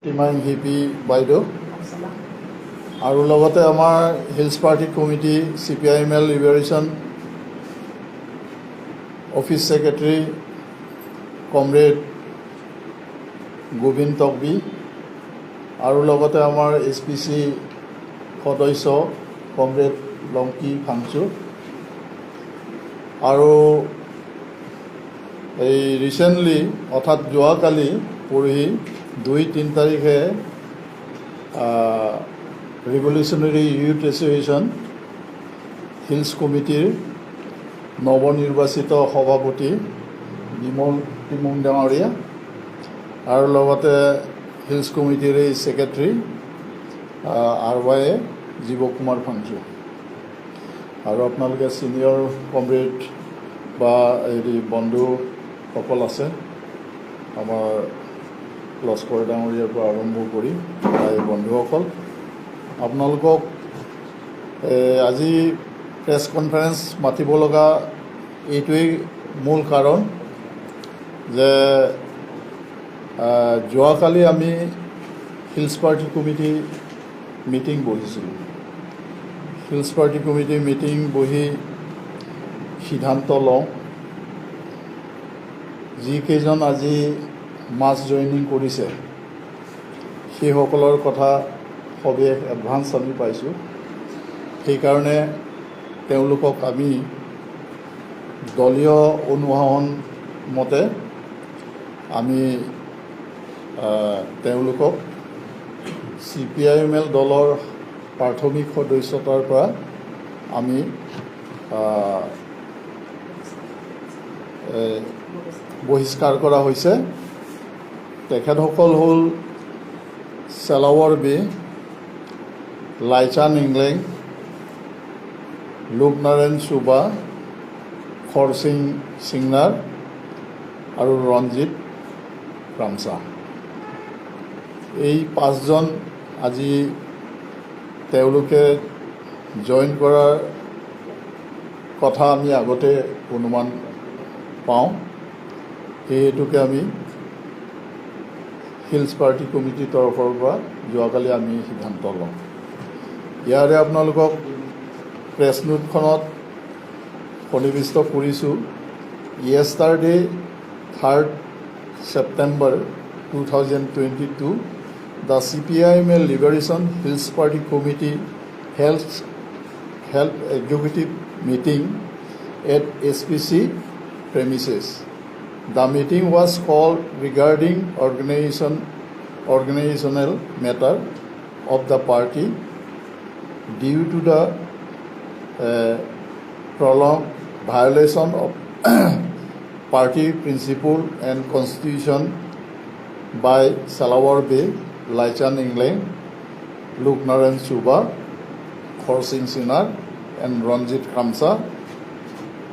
প্ৰতিমা ইংহিপি বাইদেউ আৰু লগতে আমাৰ hills party committee, CPI ML liberation office secretary comrade Gobinda Tokbi আৰু লগতে আমাৰ এইচপিচি সদস্য কমৰেড লংকি ফাংচু আৰু এই ৰিচেণ্টলি, অৰ্থাৎ যোৱাকালি পৰহি 2-3 তাৰিখে ৰিভলিউচনেৰী ইউথ এছ'চিয়েশ্যন হিলছ কমিটিৰ নৱনিৰ্বাচিত সভাপতি বিমল তিমুং ডাঙৰীয়া আৰু লগতে হিলছ কমিটিৰ এই ছেক্ৰেটাৰী আৰ ৱাই এ জীৱ কুমাৰ ফাংচু আৰু আপোনালোকে ছিনিয়ৰ কমৰেড বা হেৰি বন্ধুসকল আছে, আমাৰ লস্কৰ ডাঙৰীয়াৰ পৰা আৰম্ভ কৰি এই বন্ধুসকল, আপোনালোকক আজি প্ৰেছ কনফাৰেঞ্চ মাতিব লগা এইটোৱেই মূল কাৰণ যে যোৱাকালি আমি হিলছ পাৰ্টি কমিটি মিটিং বহিছিলোঁ। হিলছ পাৰ্টি কমিটি মিটিং বহি সিদ্ধান্ত লওঁ, যিকেইজন আজি মাছ জইনিং কৰিছে সেইসকলৰ কথা সবিশেষ এডভান্স আমি পাইছোঁ। সেইকাৰণে তেওঁলোকক আমি দলীয় অনুশাসন মতে আমি তেওঁলোকক চিপিআইএমএল দলৰ প্ৰাথমিক সদস্যতাৰ পৰা আমি বহিষ্কাৰ কৰা হৈছে। তেখেতসকল হ'ল চেলাৱৰ বে, লাইচান ইংলেং, লোকনাৰায়ণ চুবা, খৰচিং চিংনাৰ আৰু ৰঞ্জিত ৰামচা। এই পাঁচজন আজি তেওঁলোকে জইন কৰাৰ কথা আমি আগতে অনুমান পাওঁ। সেই হেতুকে আমি হিলছ পাৰ্টি কমিটিৰ তৰফৰ পৰা যোৱাকালি আমি সিদ্ধান্ত লওঁ। ইয়াৰে আপোনালোকক প্ৰেছ নোটখনত সন্নিৱিষ্ট কৰিছোঁ। Yesterday, 3rd September 2022, the CPIML Liberation Hills Party Committee held executive meeting at HPC premises. The meeting was called regarding organizational matter of the party due to the prolonged violation of party principle and constitution by Salawar Bey, Laichan Ingleng, Luknarayan Suba, Khorsing Sinar, and Ranjit Kamsa.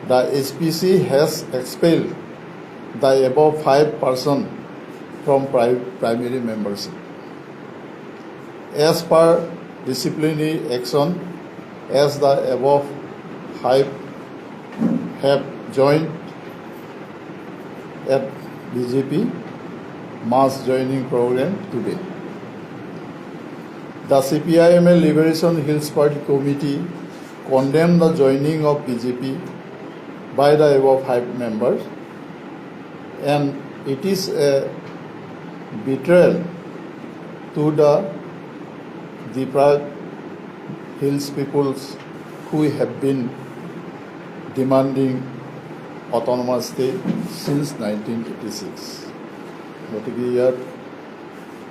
The HPC has expelled the above five person from primary membership. As per disciplinary action, as the above five have joined at BJP mass joining program today. The CPIML Liberation Hills Party Committee condemned the joining of BJP by the above five members, and it is a betrayal to the deprived hills peoples who have been demanding autonomous state since 1986. গতিকে ইয়াত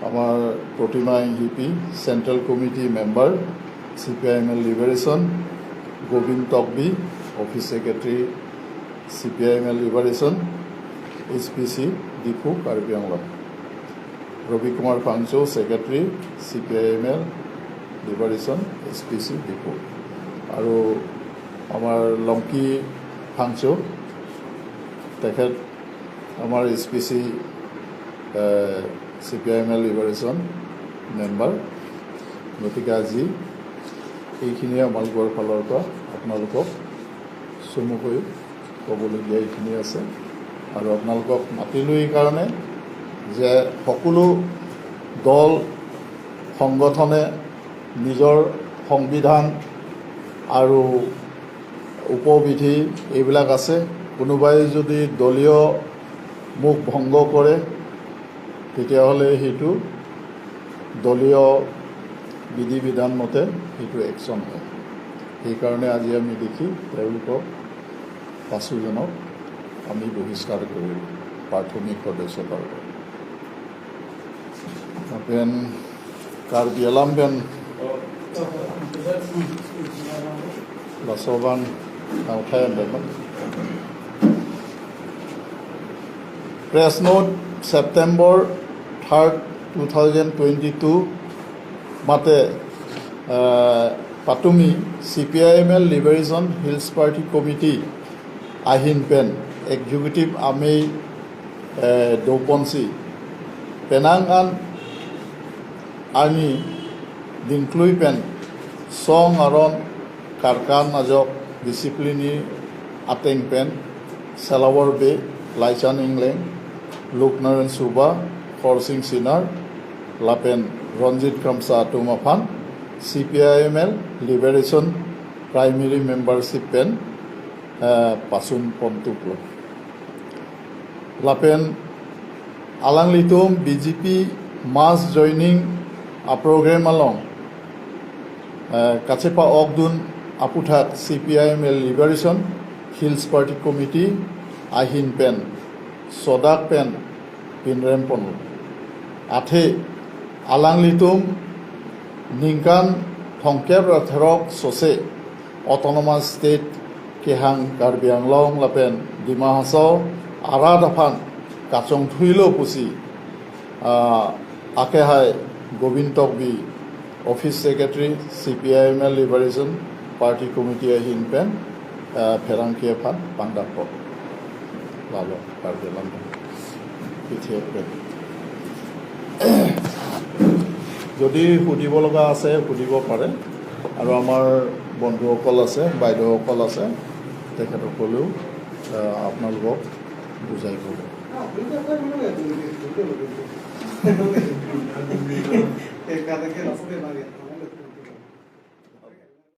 আমাৰ প্ৰতিমা ইংহিপি, central committee member, CPIML liberation, Gobinda Tokbi, office secretary, CPIML liberation, HPC, Diphu, Karbi Anglong, Ravi Kumar Phangcho, secretary, CPIML liberation, HPC, Diphu আৰু আমাৰ লংকি ফাংচো, তেখেত আমাৰ HPC CPIML liberation member. গতিকে আজি এইখিনিয়ে আমালোকৰ ফালৰ পৰা আপোনালোকক চমুকৈ ক'বলগীয়া এইখিনি আছে। আৰু আপোনালোকক মাতিলোঁ এইকাৰণে যে সকলো দল সংগঠনে নিজৰ সংবিধান আৰু উপবিধি এইবিলাক আছে। কোনোবাই যদি দলীয় মুখ ভংগ কৰে, তেতিয়াহ'লে সেইটো দলীয় বিধি বিধান মতে সেইটো একশ্যন হয়। সেইকাৰণে আজি আমি দেখি তেওঁলোকক পাঁচোজনক আমি বহিষ্কাৰ কৰিলোঁ প্ৰাথমিক সদস্যতাৰ পৰা। পেন কাৰ্বি আলাম পেন লাছবান উঠাই দেখোন। Press note September 3rd, 2022 মতে পাটুমি CPIML liberation hills party committee আহিন পেন এক্সিকিউটিভ আমি দৌপঞ্চি পেনাং আন আৰ্মি ডিংক্লুই পেন চং আৰন কাৰকান আজক ডিচিপ্লিনি আটেং পেন চেলাৱৰ বে লাইচান ইংলেং লোকনাৰায়ণ চুবা খৰচিং চিনাৰ লাপেন ৰঞ্জিত কামচা আতুমাফান CPIML liberation primary membership PAN পাচুন পন্তুক লাপেন আলাংলিতুম BJP mass joining a programme along কাছেপা অকদুন আপুথাক CPIML liberation hills party committee আহিন পেন চদাক পেন পিনৰেম পন আঠে আলাংলিতুম নিংকান থংকেপ ৰাথেৰক চচে অট'নমাছ ষ্টেট কেহাং কাৰ্বি আংলং লাপেন ডিমা হাছাও আৰা দাফান কাচং থুইলো পুচি আকেহাই Gobinda Tokbi office secretary CPIML liberation party committee আহিন পেন ফেৰাংকিয়ে ফান পাংদাপ লাল কাৰ্বি আংলং পিঠিয়ে পেন। যদি সুধিব লগা আছে সুধিব পাৰে, আৰু আমাৰ বন্ধুসকল আছে, বাইদেউসকল আছে, তেখেতসকলেও আপোনালোকক বুজাই ক'ব। Cada que la